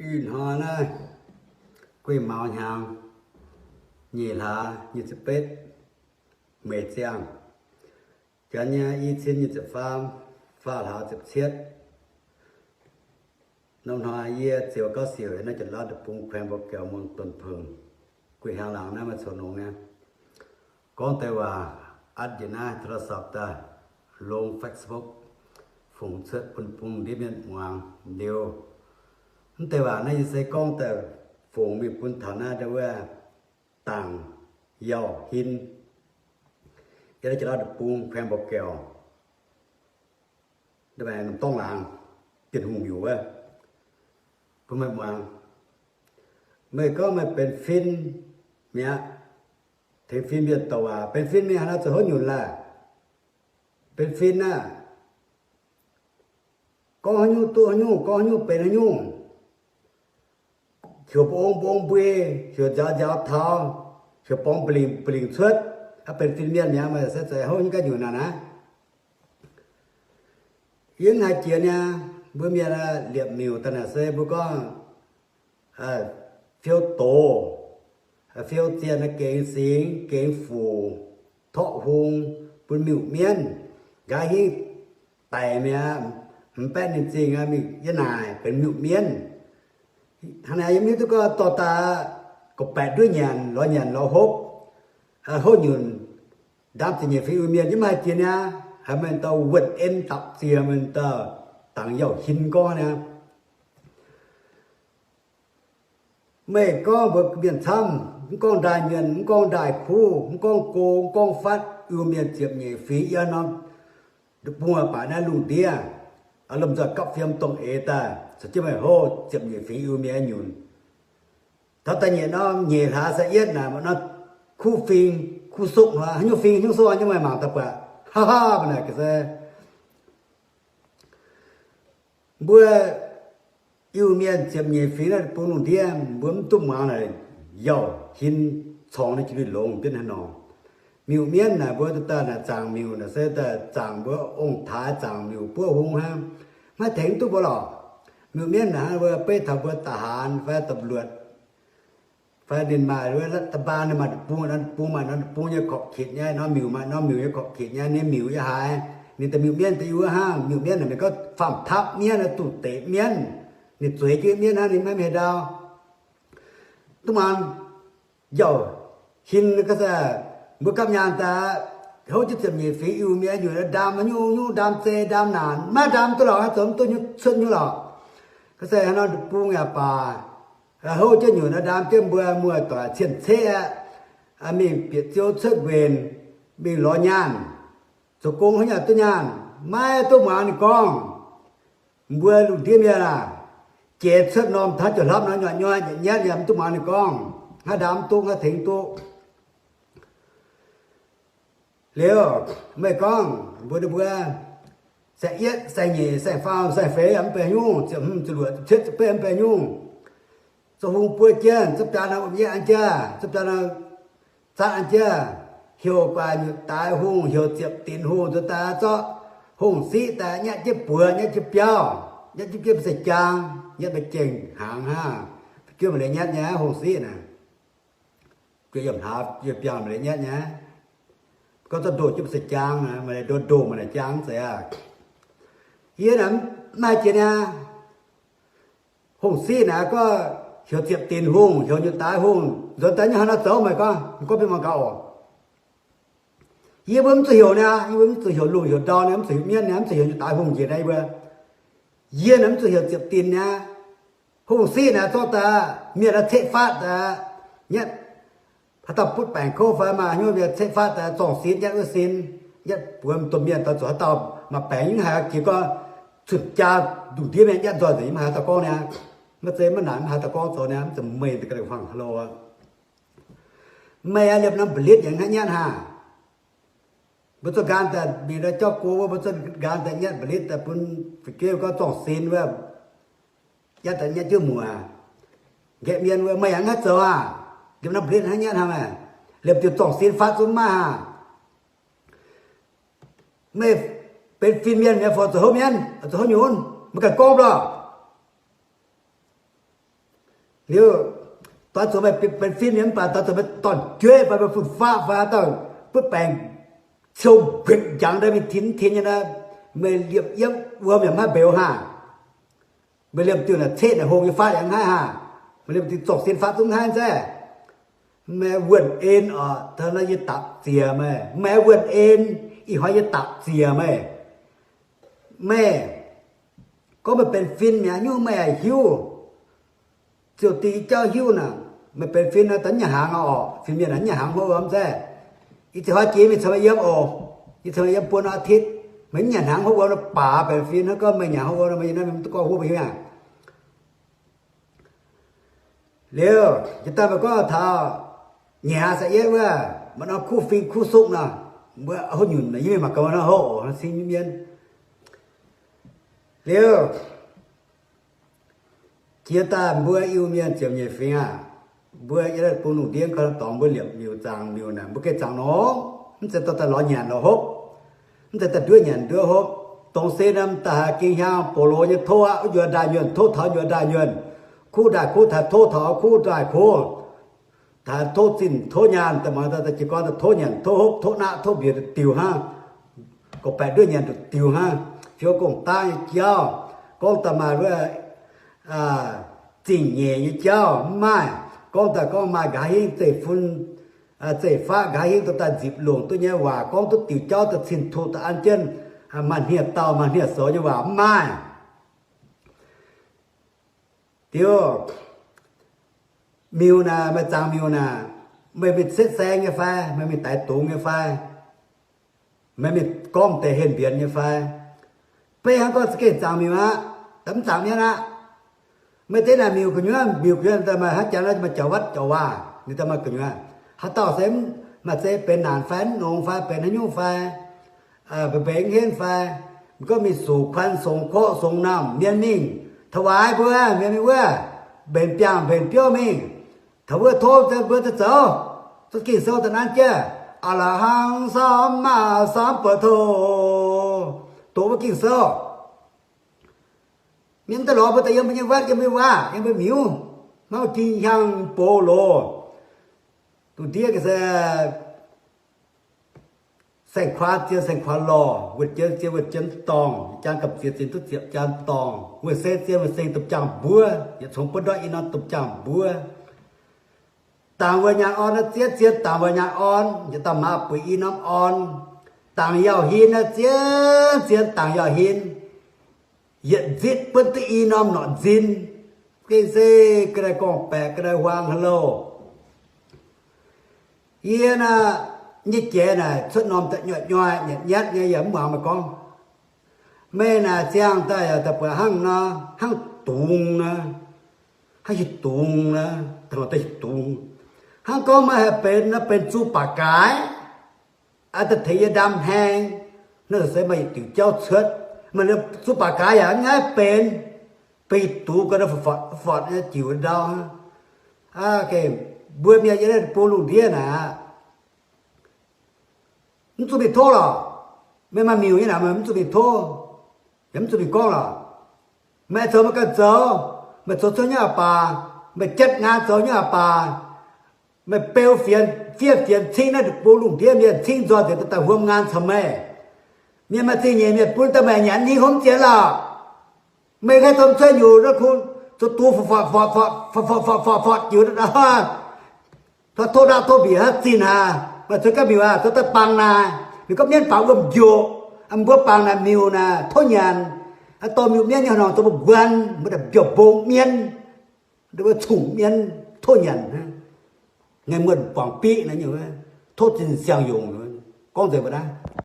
Ih hnoi naaiv guei maux hnyangx, nyic hlaax nyic ziepc betv, Meiz Ziangh, janx nyei i cin nyic ziepc faam, faah hlaax ziepc cietv. Norm hnoi yie Ziouc Gauv Siouc naaiv Janx-Lauv Deic-Bung, แขวงบ่อแก้ว เมืองต้นเพิ่ง, guei hnyangx laangz naaiv maaih coux nongx naaiv. Gorngv deix waac atv njiec naaiv โทรศัพท์ daaih, longx Facebook, fungx cuotv bun bung ndiev mienh muangx liuz. Mv deix waac naaiv yie se gorngv daaih fungx mingh bun taux naaiv ndau wuov Dangc Yauh Hin, yiem Janx-Lauv Deic-Bung, แขวงบ่อแก้ว, ndau wuov Norm Dorngv Laangz, Bienh Hungh miuc wuov, bun meih muangx. Meih gorngv meih benx fin mi'aqv, tengx fin mienh douc waac. Benx fin mienh haaix nor zoux haaix nyungc laaic? Benx fin aah, gorngv haaix nyungc duqv haaix nyungc, gorngv haaix nyungc benx haaix nyungc. Heuc mbong mbong mbui, heuc nzaaux nzaaux taux, heuc borngz mba'lingc mba'lingc cuotv, aa, benx fin mienh mi'aqv. Meih se zoux haaix nyungc ga'nyungc naaic naaiv? Yie mv haiz jiex niaa. Mbuo mienh liepc miuc daaih naaic se mbuo gorngv fiou doz, fiou zienh, gengx singx, gengx fuc, torqv hung, bun miuc-mienv, nqa'haav hingv daic mi'aqv, mv baeqv ninh zingh aqv, mingh yiem naaic benx miuc-mienv. Hnangv naaic yie mv hiuv duqv gorngv dorh daaih gorngv-baeqc nduov nyanc, lorz nyanc lorz hopv, hopv nyunc, ndaam ziepc nyeic fingx Iu-Mienh yie mv haiz jiex niaa. Haiz meih dauh wuonh en dapc ziex, meih dauh Dangc Yauh Hin gorngv niaa. Meih gorngv mbuo mienh camv, mv gorngv ndaaih mienh, mv gorngv ndaaih kuv, mv gorngv go, mv gorngv fatv, Iu-Mienh ziepc nyeic fingx yiem norm bung baac naaiv lungh ndiev, lomh nzoih gapv fiem dongh eix daaih caux jienv meih hopv ziepc nyeic fingx Iu-Mienh nyunc. Taux da'nyeic norm nyeic hlaax se yietv naaic, norm kuv fing, kuv sokv hnoi, haaix nyungc fing haaix nyungc sokv nyei meih mangc daaih buatc, haa haa, mv naaic ga'se mbuo Iu-Mienh ziepc nyeic fingx naaiv bung lungh ndiev, mbuo mv duqv muangx naaic Yauh Hin corng naaiv jiex lui longx jienv haaix nor. Miuc-mienv naaic mbuo daaih naaic zaangc miuc naaic se daaih zaangc mbuo ong-taaix zaangc miuc buov hung hnangv, maiv tengx duqv mbuo lorqc. Miuc-mienv naaic hnangv mbuo beiv taux mbuo ทหาร fai ตำรวจ fai ninh maaih wuov รัฐบาล ninh maaih bung, bung maaih bung nyei ขอบเขต nyei, norm miuc maaih norm miuc nyei ขอบเขต nyei, ninh miuc yiem haaix, ninh daaih miuc-mienv daaih yiem wuov hnangv. Miuc-mienv naaic mienh gorngv ฝ่ำทัพ mienv, duqv deix mienv, ninh zueiz jienv mienv hnangv, ninh maiv hei ndau. Duqv muangx Yauh Hin ga'se mbuo gapv nyaanh daaih, houv jienv ziepc nyeic fingx Iu-Mienh nyunc, ndaam nyungc-nyungc, ndaam zei, ndaam naanc, maiv ndaam duqv lorqc, haaix zoux mv duqv nyungc cuotv nyungc lorqc. Ga'se haaix nor bung yaac baac, houv jienv nyunc, ndaam jienv mbuo muoz-doic cien-ceqv aqv, mingh bieqc ziou cuotv nquenc, mingh lorz nyaanh, zoux gong hnangv yaac duqv nyaanh, maiv duqv muangx ninh gorngv. Mbuo lungh ndiev mienh aah, jiex cuotv norm taux ziouc hlapv nor nyuoqc nyuoqc nyatv nyatv yaac mv duqv muangx ninh gorngv, haaix ndaam mv duqv, haaix tengx duqv. Liuz, meih gorngv mbuo, ninh mbuo saeng-yietv, saeng-nyeic, saeng-faam, saeng-feix yaac mv benx nyungc, ziepc hmz, ziepc luoqc, ziepc cietv, ziepc betv mv benx nyungc. Zoux hungh buo jienv, zopv jaa nor wuom-yietv an jienv, zopv jaa nor zatv an jienv, heuc guaax nyutc daaix hungh, heuc ziepc dinc hungh nzuonx daaih zorqv hungh siqv daaih nyatv jienv buoz, nyatv jienv biauv, nyatv jienv jienv seix jaang, nyatv maaih jengh hnaangx hnangv. Fu'jueiv maaih leiz nyatv nyei hungh siqv naaic. Fu'jueiv yiem hlaax yiem biangh maaih leiz nyatv nyei. Gorngv zorqv ndoh jienv seix jaang, maaih leiz ndoh ndoh maaih leiz jaang mv zeiz aqv. Yie naaic mv maaih jiex niaa. Hungh siqv naaic gorngv heuc ziepc dinc hungh, heuc nyutc daaix hungh, nzuonx daaih nyei haaix nor zoux meih gorngv, gorngv bun mangc gaax oc. Yie mbuo mv zuqc heuc niaa, yie mbuo mv zuqc heuc lungh heuc ndau niaa, mv zuqc heuc mienv niaa, mv zuqc heuc nyutc daaix hungh njiec niaa, yie mbuo. Yie naaic mv zuqc heuc ziepc dinc niaa. Hungh siqv naaic zorqv daaih mienh naaic ceqv fatv daaih, nyatv haaix dauh butv baengc kouv fai maaih haaix nyungc mienh ceqv fatv daaih zorng-sin nyatv wuov sin, nyatv buoz domh mienh daaih zoux haaix dauh maaih baengc nyungc haaix jiex gorngv cunc jaa lungh ndiev mienh nyatv nzoih nzengc, mv haaix dauh gorngv niaa. Maiv zeiz maiv naaic mv haaix dauh gorngv zoux niaa, mv zeiz meih ga'naaiv huaang hlo. Meih aah, liemh norm mba'litv yaac hnangv nyatv hnangv. Mbuo zuqc nqaang daaih mingh ndau jauv go wuov, mbuo zuqc nqaang daaih nyatv mba'litv daaih bun fu'jueiv gorngv zorng-sin wuov, nyatv daaih nyatv jienv muoc. Nqaeqv mienh wuov, meih yaac hnangv zoux aah? Liemh norm mba'litv hnangv nyatv hnangv aah. Liemh diuh zorng-sin fatv zungv maiv maaih aah. Meih benx fin mienh nyei fai zoux houv mienh, zoux houv nyunc, meih ganh gorngv lorqc. Liuz, doix zuqc meih benx fin mienh mv baac doix zuqc meih dorn-jueiv fai meih fun-faqv fai haaix dauh butv baengc ciou nquenc njangx ndau mingh tin tin nyei nor, meih liemh yiem wuom yaac maiv mbeux haah. Meih liemh diuh naaic ceqv naaic hongh nyei faqv yaac mv haih haah. Meih liemh diuh zorqv sin faqv zungv mv haih nzengc. Meih wuonh en oc, taux nor yie dapc ziec meih. Meih wuonh en, ih hnoi yie dapc ziec meih. Meih gorngv meih benx fin mi'aqv nyungc meih hiuv. Ziouc dingh yie jauv hiuv naaic, meih benx fin nor, da'nyeic hnaangx oc, fin-mienh naaic nyeic hnaangx hopv wuom nzengc. Yie ziouc hnoi jiex mingh caux meih yiem oc. Yie caux meih yiem buo norm อาทิตย์, meih nyeic hnaangx hopv wuom nor baac benx fin hnangv gorngv meih nyeic hnaangx hopv wuom nor, meih yiem naaiv mv duqv gorngv huv mbuo hiuv aqv. Liuz, jiex daaih meih gorngv taux nyiec hlaax saeng-yietv wuov, maaih norm kuv fing kuv sukv nor, mbuo hopv nyunc yie mingh mangc gaax wuov nor hopv oc, sin mienv. Liuz, jiex daaih mbuo Iu-Mienh ziepc nyeic fingx aah, mbuo yiem bung lungh ndiev gau dorngx mbuo liepc miuc zaangc miuc naaic, mbuo gengh zaangc nor, mv zeiz dorh daaih lorz nyanc lorz hopv, mv zeiz daaih nduov nyanc nduov hopv. Dongh se norm daaih haiz ging hnyangx box loz nyei tov aqv, wuov njuonx ndaaih nyuonh tov taux njuonx ndaaih nyuonh, kuv ndaaih kuv taux tov taux kuv ndaaih kuv, taux tov zinh tov nyaanh, da'muangx daaih jiez gorn daaih tov nyanc tov hopv tov naqv tov mbiec diuc hnangv. Gorqv-baeqc nduov nyanc diuc hnangv. Fiou gong-daav nyei jauv, gorngv daaih maaih wuov zingh nyeic nyei jauv mv maaih. Gorngv daaih gorngv maaih nqa'haav hingv zeiv-fun zeiv-faqv nqa'haav hingv dorh daaih nzipc longc duqv nyei waac, gorngv duqv diuc jauv daaih cin-tuqv daaih an jienv maaih hniev-daauh maaih hniev-soux nyei waac mv maaih. Diuh miuc naaic, meih zaangc miuc naaic, meih mingh setv saeng nyei fai, meih mingh daix dungz nyei fai, meih mingh gorngv deix henh mbienx nyei fai? Beiv hnangv gorngv za'gengh zaangc miuc aqv, mv zaangc mienv aqv. Meih deix naaic miuc gu'nyuoz, miuc gu'nyuoz daaih maaih haaix jaax maaih jauv-watv jauv-waac, ninh daaih maaih gu'nyuoz. Haaix dauh se maaih zeiz benx naanc fai mv nongx fai benx haaix nyungc fai, mbeix mv henv fai, gorngv mingh sux kuan songx korqv songx naamh mienh mingh, taux waaic mbuo mienh mingh wuov, mbenc biangh mbenc biouv mingh, taux wuov tov mbuo daaih zoux, zuqc Ging-Sou daaih nanv jienv, อรหังสัมมาสัมพุทโธ, doqc mbuo Ging-Sou. Mienh daaih lorz mbuo daaih yiem mbuo nyei wuov, yiem mbuo nyei waac, yiem mbuo miuc, maiv ging hnyangx box loz. Dongh ndiev se saeng-kuaav zien saeng-kuaav lorh, wuonh jien zien wuonh jien dorngh, jaan gapv ziex zien duqv ziepc jaan dorngh, wuonh seng zien wuonh seng domh jaang mbuov, yietc congx buov ndortv i norm domh jaang mbuov. Dangc wuonh nyaanh orn naaiv ziev zien dangc wuonh nyaanh orn, yietc dauh maaz bueix i norm orn. Dangc yauh hin naaiv ziev zien dangc yauh hin, yietc nzitv buonv duqv i norm norqc nzin. Gengh se ga'naaiv gorngv-baeqc ga'naaiv huaang hlo. Yie naaiv nyei jiex naaic cuotv norm da'nyuoic nyuoic nyatc nyatv nyei yaac mv muangx meih gorngv. Meih naaic ziangh daaih yaac daaih buatc hnangv nor, hnangv dungz nor, hnangv hieh dungz nor, daaih hieh dungz. Hnangv gorngv meih haih benx naaiv benx zuqc baac gaaix, daaih tengx yie ndaam heng, naaiv se maaih yietc diuc jauv cuotv. Meih zuqc baac gaaix yaac mv haih benx, benx hieh dungz ga'naaiv fortv fortv nyei jiuc ndau. Mbuo mienh yiem naaiv bung lungh ndiev naaic, mv zuqc mingh tov lorqc. Meih maaih miuc nyei naaic, meih mv zuqc mingh tov, yaac mv zuqc mingh gorngv lorqc. Meih zoux meih ganh zoux, meih zoux cuotv nyei aqv baac, meih jatv nqaang zoux nyei aqv baac, meih beu fienx, fiev fienx cingv naaiv bung lungh ndiev mienh cingv nzoih nzengc daaih huom nqaang caux meih. Mienh maaih zingh nyeic mienh bun daaih meih nyanc hingh hopv zien lorqc. Meih haih domh cuotv nyutc naaiv kungx zoux duqv fortv fortv fortv jiuc, tov ndau tov mbiec hnangv zinh haaix, meih zoux ganh miuc aac, zoux daaih bangc naaic, ninh gorngv mienv bangc wuom-njoqc, mbuo bangc naaic miuc naaic tov nyanc, dorh miuc mienv nyei hnorngx zoux mbuo nquan, mbuo daaih mbiauh mbong mienv, wuov cungc mienv tov nyanc hnangv. Ngaih muonh buangc biqv naaiv nyungc, tov zinh siang-yungc, gorngv nzengc mbuo naaiv.